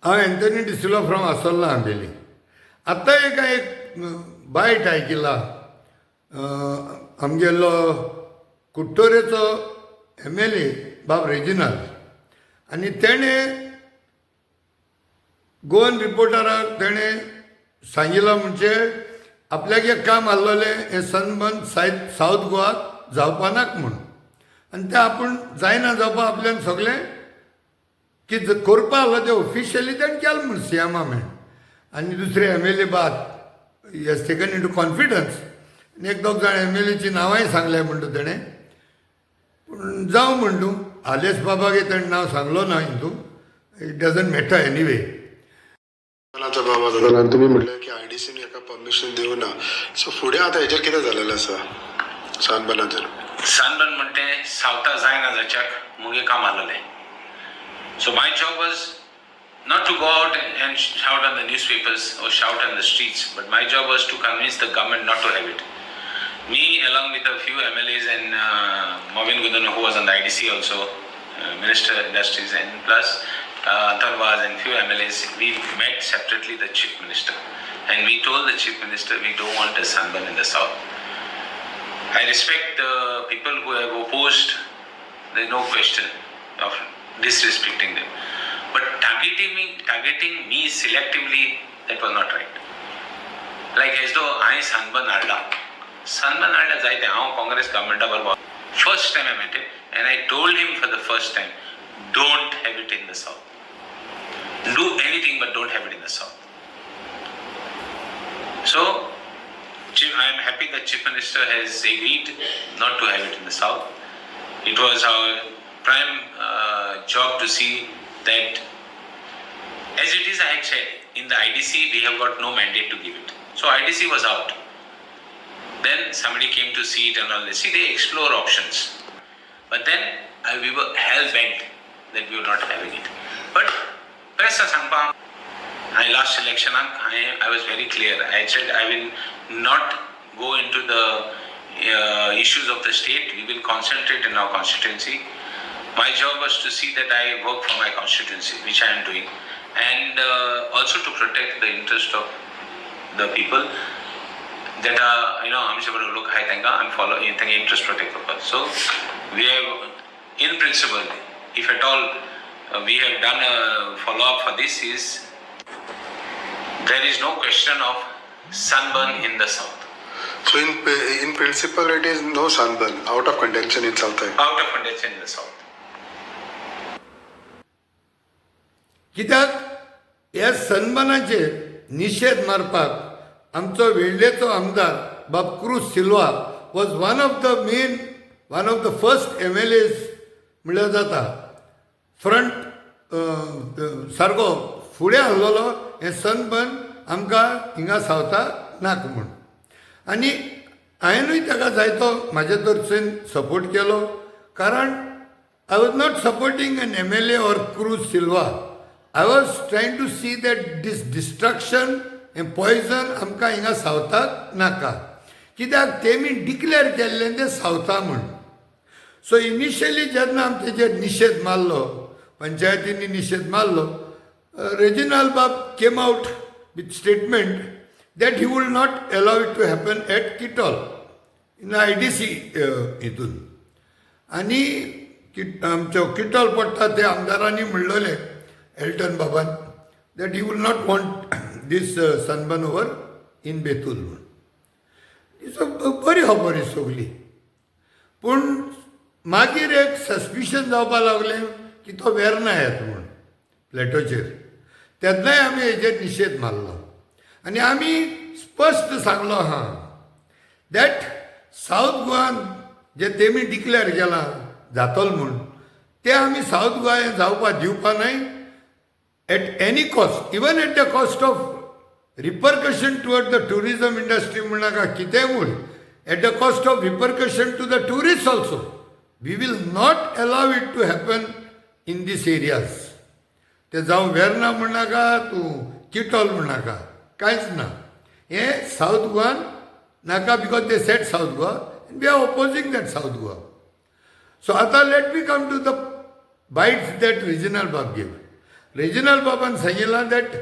हांव Anthony D'Silva from आसोल्ला Ambelim. आत्तां एक एक बायट आयकिला. आमगेलो कुडटरेचो एमएलए बाब रेजिनाल आनी तेणें गोवन रिपोर्टराक तेणें सांगिलां, म्हणजे आपल्याक एक काम आहलोलें, हें सनबर्न सायत सावथ गोवा जावपा नाका म्हूण आनी तें आपूण जायना जावपा आपल्यान सगळें की करपा आहलो तें ऑफिशियली तेणें केलें म्हूण सीएमा मेळून आनी दुसरे एमएलए बाद has taken into confidence आनी एक दोग जाण एमएलएची नांवांय सांगल्या म्हणटा तेणें. पूण जावं म्हण तूं, आलेस बाबागे तेणें नांव सांगलो ना हितून. It doesn't matter anyway. आचा बाबा जातालो आनी तुमी म्हटलें की आयडीसीन हेका परमिशन दिवना. सो फुडें आतां हेजेर कितें जालेलें आसा सनबर्नाचेर? सनबर्न म्हणटे सावथा जायना जाच्याक मुगे काम आहलोलें. So my job was not to go out and shout on the newspapers or shout on the streets, but my job was to convince the government not to have it. Me, along with a few MLAs and Mauvin Godinho, who was on the IDC also, Minister of Industries, and plus Anton Vaz and few MLAs, we met separately the Chief Minister. And we told the Chief Minister we don't want a sunburn in the south. I respect the people who have opposed, there's no question of disrespecting them. But targeting me selectively, that was not right. Like as though हांवें sunburn हाडला. Sunburn हाडला जायते. हांव काँग्रेस गव्हर्मेंटा बरोबर first time I met him and I told him for the first time, don't have it in the south. Do anything but don't have it in the south. So I am happy that Chief Minister has agreed not to have it in the south. It was our prime job to see that, as it is, I had said, in the IDC we have got no mandate to give it. So IDC was out. Then somebody came to see it and all this. See, they explore options. But then we were hell bent that we were not having it. But press सांगपा, I last election I was very clear. I said I will not go into the issues of the state. We will concentrate in our constituency. My job was to see that I work for my constituency, which I am doing, and also to protect the interest of the people that are, आमचे बरोबर लोक आहाय, तांकां आमी follow, तांकां interest protect करपाक. So we have, in principle, if at all we have done a follow up for this, is there is no question of sunburn in the south. So in principle it is no sunburn, out of contention in south. Out of contention in the south. कित्याक ह्या सनबर्नाचेर निशेध मारपाक आमचो वेळ्ळेचो आमदार बाब cruise Silva was one of the main, one of the first MLAs म्हणल्यार जाता, front सारको फुडें आहलोलो हें सनबर्न आमकां हिंगा सावथाक नाका म्हूण. आनी हांवेनूय ताका जायतो म्हाजे तरेन सपोर्ट केलो, कारण I was not supporting an MLA or Cruz Silva. I was trying to see that this destruction and poison आमकां हिंगा सावथाक नाका, कित्याक तेमी डिक्लेर केल्लें तें सावथा म्हूण. सो इनिशियली जेन्ना आमी तेजेर निशेध मारलो, पंचायतींनी निशेध मारलो, रेजिनाल बाब came out with statement that he will not allow it to happen at Kitol in IDC हितून. आनी आमचो किटॉल पडटा ते आमदारांनी म्हणलेलें एल्टन बाबान that he will not want this sunburn over in Betul म्हूण. सो बरी खबर ही सगली, पूण मागीर एक सस्पिशन जावपा लागलें की तो वेर्ना येता म्हूण प्लेटोचेर. तेन्नाय आमी हेजेर निशेध मारलो आनी आमी स्पश्ट सांगलो आहा that south गोवान जे तेमी डिक्लेअर केलां जातलो म्हूण, ते आमी सावथ गोवा हें जावपा दिवपा न्हय at any cost, even at the cost of repercussion toward the tourism industry म्हणनाका, कितेंय म्हूण, at the cost of repercussion to the tourist also, we will not allow it to happen in these areas. ते जावं वेर्ना म्हणनाका, तूं किटॉल म्हणनाका, कांयच ना, हें south गोवान नाका, because they said South Goa, we are opposing that South Goa. So आतां let me come to the bites that Reginald Bab give. Reginald बाबान सांगिलां that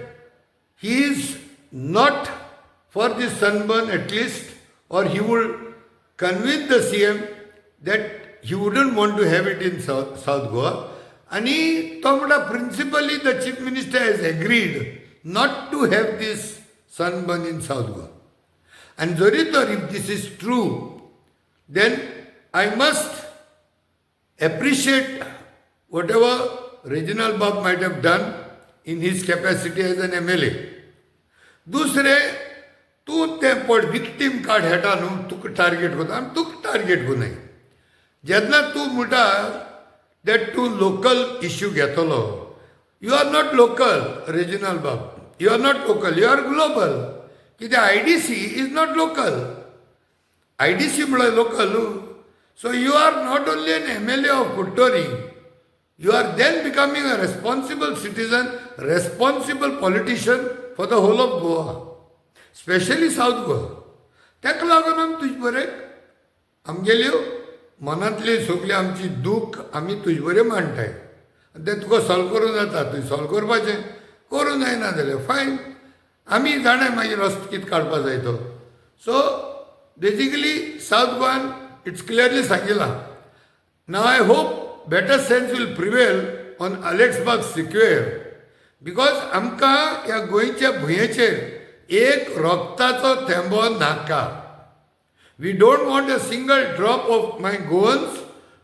he is not for this sunburn at least, or he would convince the CM that he wouldn't want to have it in South Goa. आणि तो म्हणटा, principally the Chief Minister has agreed not to have this sunburn in South Goa. आनी जरी तर if this is true, then I must appreciate whatever Reginald Bab might have done in his capacity as an MLA. दुसरें, तूं तें पड victim card खेळटा न्हू, तुका टार्गेट करता आनी तुका टार्गेट करुनाय. जेन्ना तूं म्हणटा that तूं लोकल इश्यू घेतलो, you are not local, Reginald Bab. You are not local, you are global. कित्याक IDC is not local. IDC म्हळ्यार local. So you are not only an MLA of Curtorim, you are then becoming a responsible citizen, responsible politician for the whole of Goa, specially South Goa. ताका लागून आमी तुजे बरें आमगेल्यो मनांतली सगळी आमची दूख आमी तुजे बरें मांडटाय आनी तें तुका सॉल्व करूं जाता. तुवें सॉल्व करपाचें, करूं जायना जाल्यार फायन, आमी जाणाय मागीर रस्तो कितें काडपा जाय तो. So basically south Goan it's clearly सांगिलां. Now I hope better sense will prevail on Alex Bab Sequeira, because आमकां ह्या गोंयच्या भुंयेचेर एक रक्ताचो थेंबो नाका. We don't want a single drop of my Goans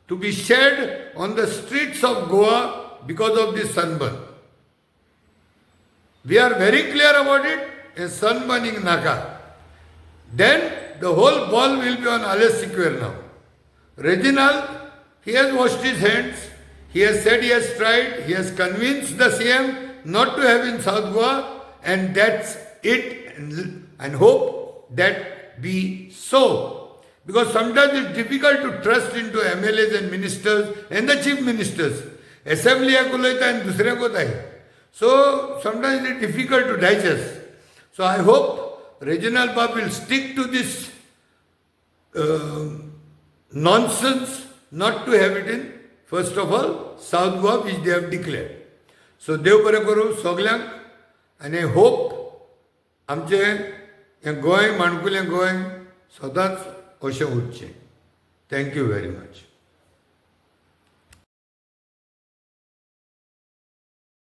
to be shed on the streets of Goa because of this sunburn. We are very clear about it. A sunburning नाका. Then the whole ball will be on Alex Sequeira now. Reginald, he has washed his hands. He has said he has tried. He has convinced the CM not to have in South Goa, and that's it. And hope that be so. Because sometimes it's difficult to trust into MLAs and ministers and the chief ministers. Assembly उलयता आनी दुसऱ्यांक वताय. So sometimes it's difficult to digest. So I hope Reginald Bab will stick to this nonsense not to have it in, first of all, South Goa, which they have declared. So देव बरें करूं सगल्यांक आनी hope आमचें हें गोंय, माणकुलें गोंय सदांच अशें उरचें. Thank you very much.